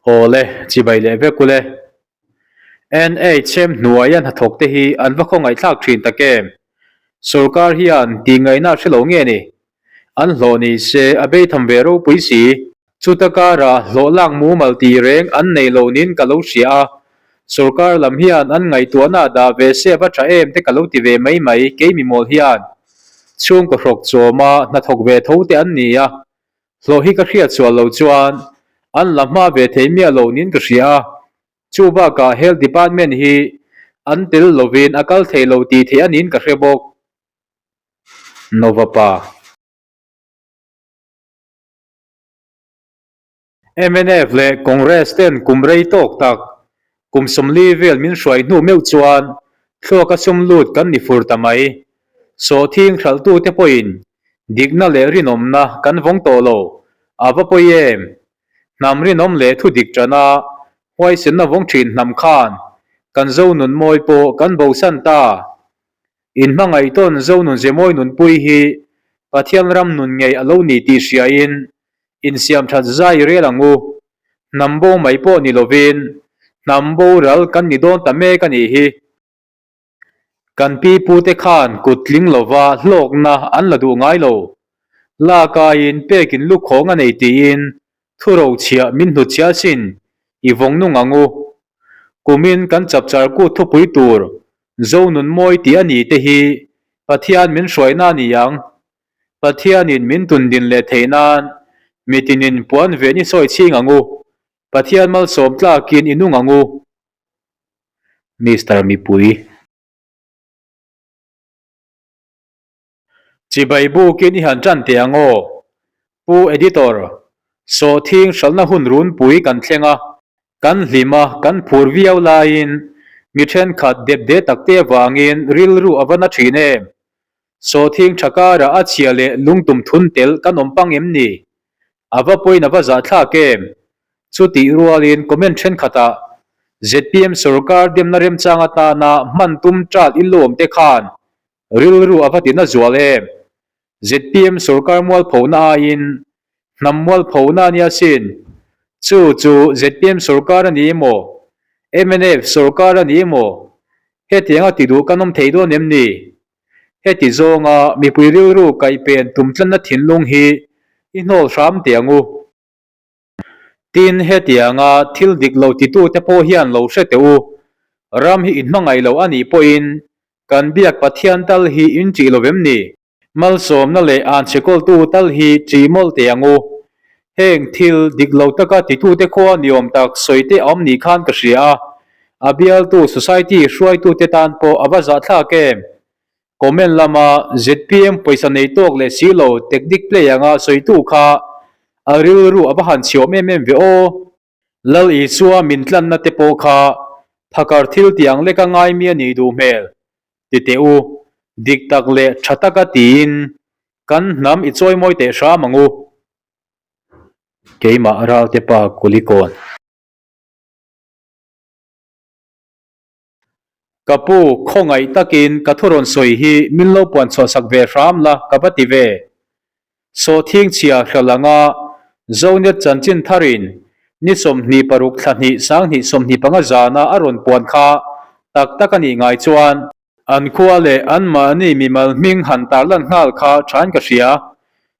Awle, chibai leh vek ule. NHM hnuaia hnathawk te hi an va khawngaihthlak thin tak em? Sorkar hian tihngaihna a hre lo nge ni? An hlawh ni se a beitham ve ropui si. Chuta karah hlawh lak mumal tih reng an nei lo nin ka lo hria a, sorkar lam hian an ngaihtuahna dah ve se a va tha em te ka lo ti ve mai mai kei mimawl hian. Chhungkaw hrawk chawma hnathawk ve tho te an ni a, hlawh hi ka hriat sual lo chuan an la hma ve thei miah lo nin ka hria a, chu bakah Health Department hi an tel lovin a kal thei lo tih theih a niin ka hre bawk. Nova pa. Mnf leh Congress ten kum rei tawk tak, kum 40 vel min hruai hnu meuh chuan thluaka sum lut kan ni fur ta mai. Sawhthing hralhtute pawhin dikna leh rinawmna kan vawng tawh lo, a va pawi em? Hnam rinawm leh thu dik tana huaisenna vawng thin hnam khan kan Zonun mawi pawh kan bosan ta. Inhmangaihtawn Zonun Zemawi nunpui hi Pathian ram nun ngei a lo ni tih hriain insiam that zai rel ang u. Hnam bo mai pawh ni lovin hnam boral kan ni dawn ta mek a nih hi. Kan pi pute khan kut tling lova hlawkna an la duh ngai lo. Lakaiin pekin lukhawng a nei tiin thuro chhiah min hnutchhiah asin i vawng nung ang u. Kumin kan chapchar kut thupui tur Zonun mawi tih a ni te hi Pathian min hruaina a ni ang. Pathianin min tundin leh theih nan mitinin puan ven i sawi chhing ang u. Pathian malsawm tlakin i nung ang u. Mister Mipui. Chibai bukin i han tan teh ang aw. Pu Editor, Sawhthing hralhna hun runpui kan thleng a, kan hlim a, kan phur viau laiin mi thenkhat dep de takte avangin rilru a va na thin em? Sawhthing tha karah a chhia leh lungtum thun tel kan awm pang em ni? A va pawiin a va zahthlak em? Chutih rualin comment thenkhatah zpm sorkar demna remchang atana hman tum ṭat i lawm te khan rilru a va tina zual em? Zpm sorkar mualphona aiin hnam mualphona a nia sin. Chu chu zpm sorkar a ni emaw? Mnf sorkar a ni emaw? Hetianga ti duh kan awm thei dawn em ni? Heti zawnga mipui rilru kaihpen tumtlanna thinlung hi i hnawl hram teh ang u. Tin, hetianga thil dik lo titute pawh hian lo hre teh u. Ram hi inhmangaih lo a nih pawhin kan biak Pathian tal hi in ṭih lo vem ni? Malsawmna leh anchhekawltu tal hi ṭih mawlh teh ang u. Heng thil dik lo taka titute khua niawm tak sawi te a awm ni khan ka hria a, a bialtu society hruaitute tan pawh a va zahthlak em? Comment lama zpm pawisa nei tawk leh si lo tactic play anga sawitu kha a rilru a va han chhiawm em em ve aw. Lal Isua min tlanna te pawh kha phakar thil tiang leka ngai mi a nih duh hmel ti teh u, dik tak leh tha taka tiin kan hnam i chawimawi teh hram ang u. Keimah Ralte pa Kulikawn. Ka pu, khawngaih takin ka thu rawn sawi hi min lo puan chhuah sak ve hram la ka va ti ve. Sawhthing chhia hral anga Zonet chanchin tharin ni 26 thla hnih 2025 zana a rawn puan kha tak tak a nih ngai chuan an khua leh anmahni mimal hming han tarlan nghal kha thain ka hria.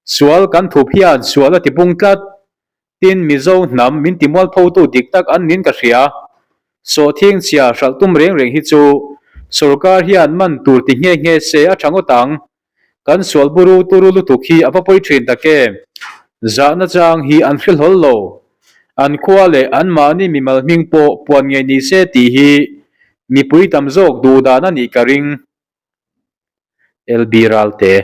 Sual kan thup hian sual a tipung tlat. Tin, Mizo hnam min timualphotu dik tak an nin ka hria. Sawhthing chhia hralh tum reng reng hi chu sorkar hian man tur ti nghe nghe se a tha ngawt ang. Kan sual buru turu lutuk hi a va pawi thin tak em? Zahna chang hi an hre hlawl lo. An khua leh anmahni mimal hming pawh puan ngei ni se tih hi mipui tam zawk duh dan a nih ka ring. LB Ralte.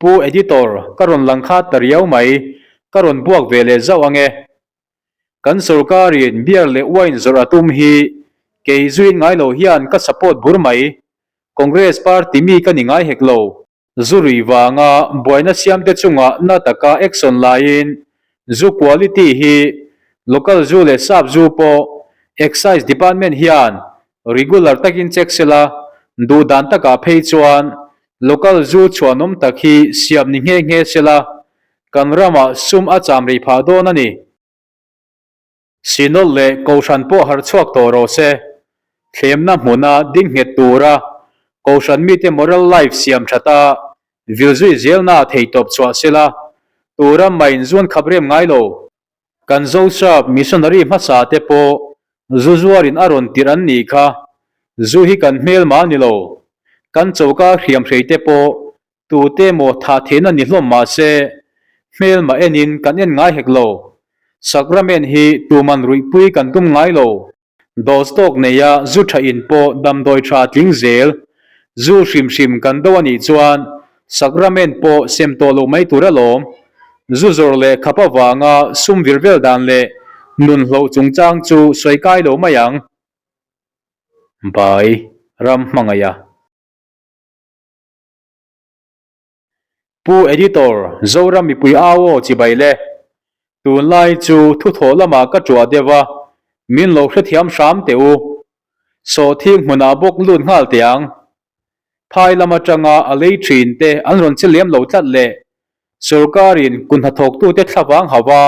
Pu Editor, ka rawn lang kha ta riau mai, ka rawn buak ve leh zauh ang e. Kan sorkarin beer leh wine zawrh a tum hi kei zuin ngai lo hian ka support bur mai. Congress party mi ka ni ngai hek lo. Zu rui vanga buaina siamte chungah na taka action laiin zu quality hi local zu leh sap zu pawh Excise department hian regular takin check sela, duh dan takah phei chuan local zu chhuanawm tak hi siam ni nghe nghe sela. Kan ramah sum a cham rei phah dawn a ni. Synod leh Kohhran pawh harh chhuak tawh rawh se. Thlemna hmuna ding nghet tura Kohhran mite moral life siam that a, vil zui zelna a thei tawp chhuah sela, tu ram mah in zuan khap rem ngai lo. Kan Zosap missionary hmasa te pawh zu zuarin a rawn tirh an nih kha, zu hi kan hmelma ni lo. Kan choka hriam hrei te pawh Tute maw thah theihna ni hlawm mah se, hmelma enin kan en ngai hek lo. Sacrament hi tuman ruihpui kan tum ngai lo. Dose tawk neia zu tha in pawh damdawi tha tling zel. Zu hrim hrim kan do a nih chuan sacrament pawh sem tawh loh mai tur alawm. Zu zawrh leh khap avanga sum vir vel dan leh nun hloh chungchang chu sawi kai lo mai ang. Bai ram hmangaih a. Pu Editor, Zoram mipui au aw chibai le. Tunlai chu thuthawh lamah ka ṭuah deuh a, min lo hrethiam hram teh u. Sawhthing hmunah bawk lut nghal teh ang. Phai lam aṭanga a lei ṭhin te an rawn che lem lo tlat le. Sorkarin kun hnathawktute thlavang hauh a,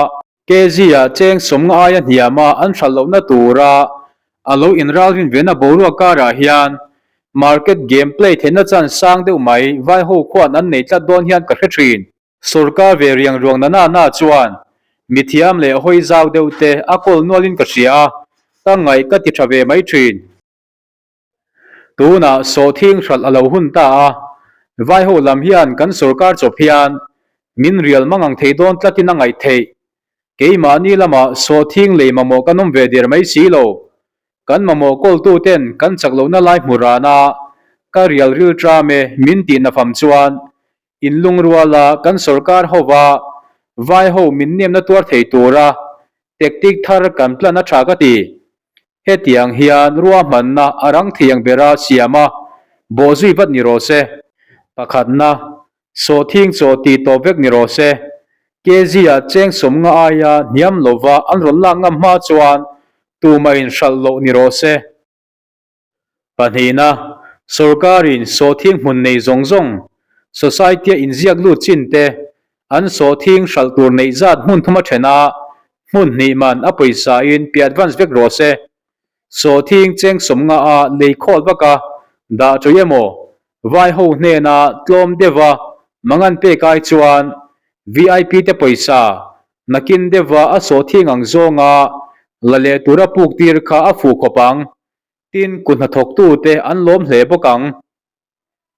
KG-ah cheng sawmnga aia hniama an hralh lohna tura a lo inralrin vena boruak karah hian market game play theihna chan sang deuh mai vai ho khuan an nei tlat dawn hian ka hre thin. Sorkar ve riang ruang na na na chuan mithiam leh hawi zau deuh te a kawl nualin ka hria a, ka ngaih ka ti tha ve mai thin. Tunah sawhthing hralh a lo hun ta a, vai ho lam hian kan sorkar chawp hian min rial mangang thei dawn tlatin a ngaih theih. Keimahni lamah sawhthing lei mamawh kan awm ve der mai si lo. Kan mamawh kawltu ten kan chak lohna lai hmu ran a, ka rial ril tram e min tih nafam chuan inlungruala kan sorkar hova vai ho min nemna tuar thei tura tactic thar kan plan a tha ka ti. Hetiang hian ruahmanna a rang thiang bera siam a, bawhzui vat ni rawh se. Pakhatna, sawhthing chaw tih tawp vek ni rawh se. KG-ah cheng sawmnga aia hniam lova an rawn lak ngam hma chuan tumahin hralh loh ni rawh se. Pahnihna, sorkarin sawhthing hmun nei zawng zawng, society-a inziak lut chin te, an sawhthing hralh tur neih zat hmun thuma then a, hmun hnih man a pawisa in pe advance vek rawh se. Sawhthing cheng sawmnga a lei khawl vak a, dah tawih emaw, vai ho hnena tlawm deuha mangan pek ai chuan VIP te pawisa nakin deuha a sawhthing ang zawnga la leh tura puk tir kha a fuh khawp ang. Tin, kut hnathawktute an lawm hle bawk ang.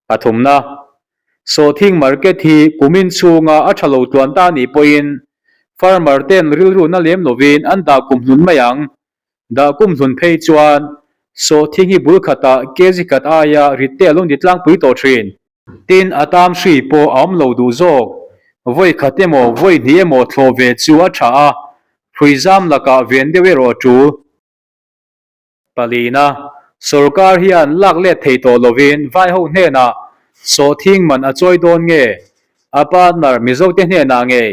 Pathumna, Sawhthing market hi kumin chhunga a tha lo tluan ta nih pawhin farmer ten rilru na lem lovin an dah kum hlun mai ang. Dah kum hlun phei chuan sawhthing hi bul khatah kg khat aia rit te a lo ni tlangpui tawh thin. Tin, a tam hri pawh a awm lo duh zawk. Vawi khat emaw vawi hnih emaw thlawh ve chu a tha a, hruizam lakah ven deuh erawh a tul. Palina, Sorkar hian lak let thei tawh lovin vai ho hnenah sawhthing man a chawi dawn nge? A partner Mizote hnenah ngei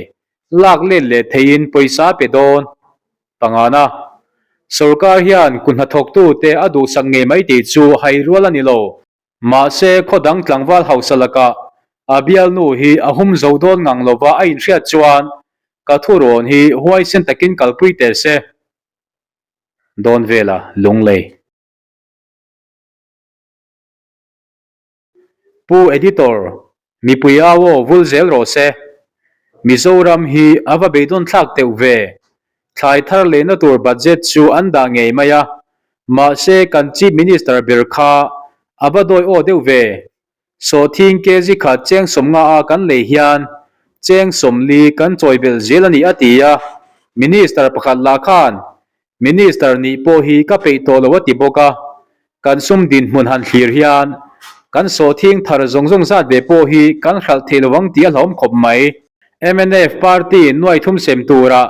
lak let leh theiin pawisa a pe dawn? Pangana, Sorkar hian kut hnathawktute a duhsak ngei mai tih chu hai rual a ni lo. Mahse, khaw dang tlangval hausa lakah a bialnu hi a hum zo dawn ngang lova a inhriat chuan ka thurawn hi huaisen takin kalpui teh se. Dawn vela Lunglei. Pu Editor, mipui au aw vul zel rawh se. Mizoram hi a va beidawn thlak teuh ve. Thlai thar lehna tur budget chu an dah ngei mai a, mahse kan Chief Minister ber kha a va dawi aw deuh ve. Sawhthing kg khat cheng sawmnga a kan lei hian cheng sawmli kan chawi belh zel a ni a ti a, Minister pakhat lah khan Minister nih pawh hi ka peih tawh lo a ti bawk a, kan sum dinhmun han thlir hian kan sawhthing thar zawng zawng zat ve pawh hi kan hralh thei lo ang tih a hlauhawm khawp mai. Mnf party nuai thum sem tura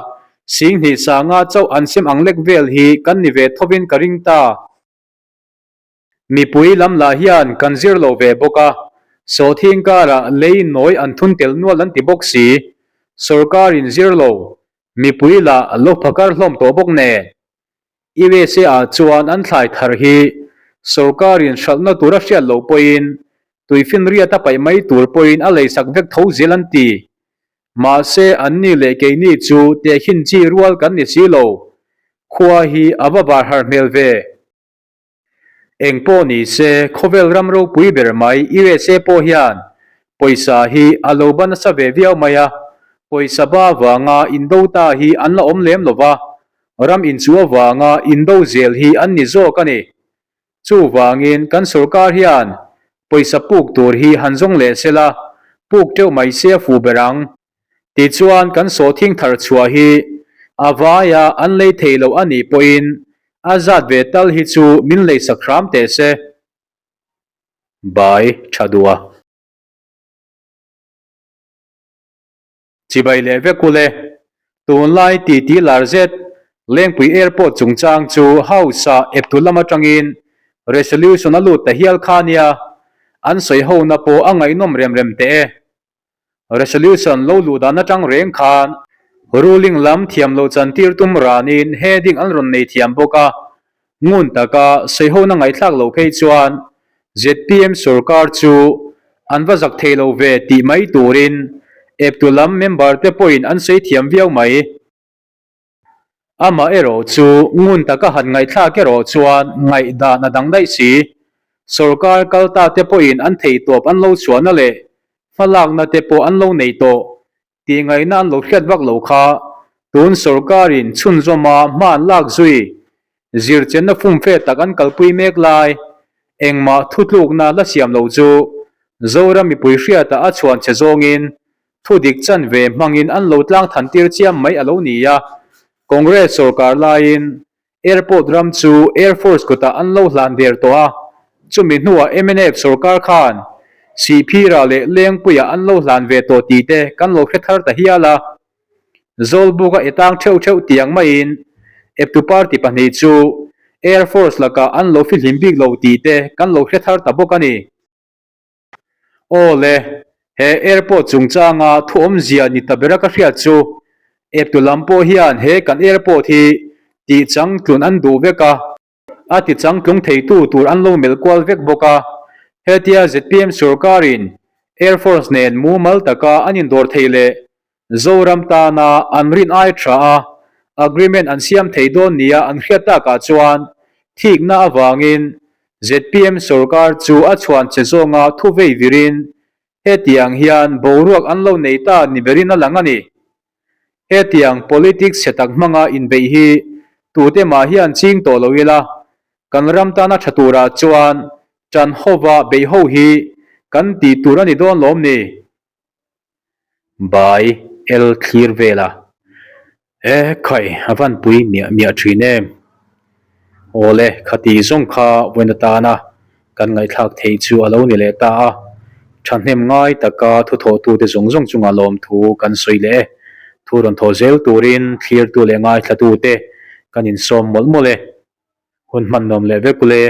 Singhnih sanga chauh an sem ang lek vel hi kan ni ve thovin ka ring ta. Mipui lam lah hian kan zir lo ve bawk a, sawhthing karah lei nawi an thun tel nual an ti bawk si. Sorkarin zir lo, mipui lah lo phakar hlawm tawh bawk nen. USA ah chuan an thlai thar hi sorkarin hralhna tur a hriat loh pawhin tuifinriat a paih mai tur pawhin a leisak vek tho zel an ti. Mahse anni leh keini chu tehkhin chi rual kan ni si lo. Khua hi a va bar har hmel ve. Eng pawh ni se, khawvel ram ropui ber mai USA pawh hian pawisa hi a lo ba nasa ve viau mai a, pawisa ba avanga indo ta hi an la awm lem lo va, ram inchuh avanga indo zel hi an ni zawk a ni. Chuvangin kan sorkar hian pawisa puk tur hi han zawng leh se la, puk teuh mai se a fuh ber ang. Tichuan kan sawhthing thar chhuah hi a vaia an lei thei loh a nih pawhin a zat ve tal hi chu min leisak hram teh se. Bai tha duh a. Chibai leh vek ule. Tunlai titi lar zet Lengpui Airport chungchang chu House-ah eptu lam atangin resolution a lut ta hial kha nia, an sawi hona pawh a ngaihnawm rem rem teh e. Resolution lo luh dan atang reng khan ruling lam thiam loh chantir tum ranin heading an rawn nei thiam bawk a, ngun taka sawihona ngaihthlak loh phei chuan zpm sorkar chu an va zak thei lo ve tih mai turin eptu lam member te pawhin an sawi thiam viau mai. Amah erawh chu ngun taka han ngaihthlak erawh chuan ngaihdan a dang daih si. Sorkar kal ta te pawhin an theihtawp an lo chhuahna leh hmalakna te pawh an lo nei tawh tih ngaihna an lo hriat vak lo kha tun sorkarin chhunzawma hma an lak zui zirchenna fumfe tak an kalpui mek lai engmah thutlukna la siam lo chu Zoram mipui hriatah a chhuan che zawngin Thu dik chanve hmangin an lo tlang than tir chiam mai a lo ni a, Congress sorkar laiin Airport ram chu Air Force kutah an lo hlan der tawh a, chumi hnuah mnf sorkar khan Sihphira leh Lengpuiah an lo hlan ve tawh tih te kan lo hre thar ta hial a. Zawlbuka e tang theuh theuh tiang maiin eptu party pahnih chu Air Force lakah an lo fihlim bik lo tih te kan lo hre thar ta bawk a ni. Aw le, he airport chungchanga thu awmzia ni ta bera ka hriat chu, eptu lam pawh hian he kan airport hi tih changtlun an duh vek a, a ti changtlung theitu tur an lo melh kual vek bawk a, hetia zpm sorkarin Air Force nen mumal taka an indawr thei leh Zoram tana an rin ai tha a, agreement an siam thei dawn nia an hriat takah chuan thikna avangin zpm sorkar chu a chhuan che zawnga thu vei virin hetiang hian boruak an lo nei ta ni berin a lang a ni. Hetiang politics chhe tak hmanga inbeih hi tute mah hian ching tawh lo ila, kan ram tana tha turah chuan ṭan hova beih ho hi kan tih tur a ni dawn lawm ni? Bai el thlir vel a. E khai a van pui miah miah thin em. Awle khati zawng kha vawiin atana kan ngaihthlak theih chu a lo ni leh ta a. Thahnem ngai taka thuthawhtute zawng zawng chungah lawmthu kan sawi leh e. Thu rawn thaw zel turin thlirtu leh ngaithlatute kan insawm mawlh mawlh e. Hun hman nuam leh vek ule.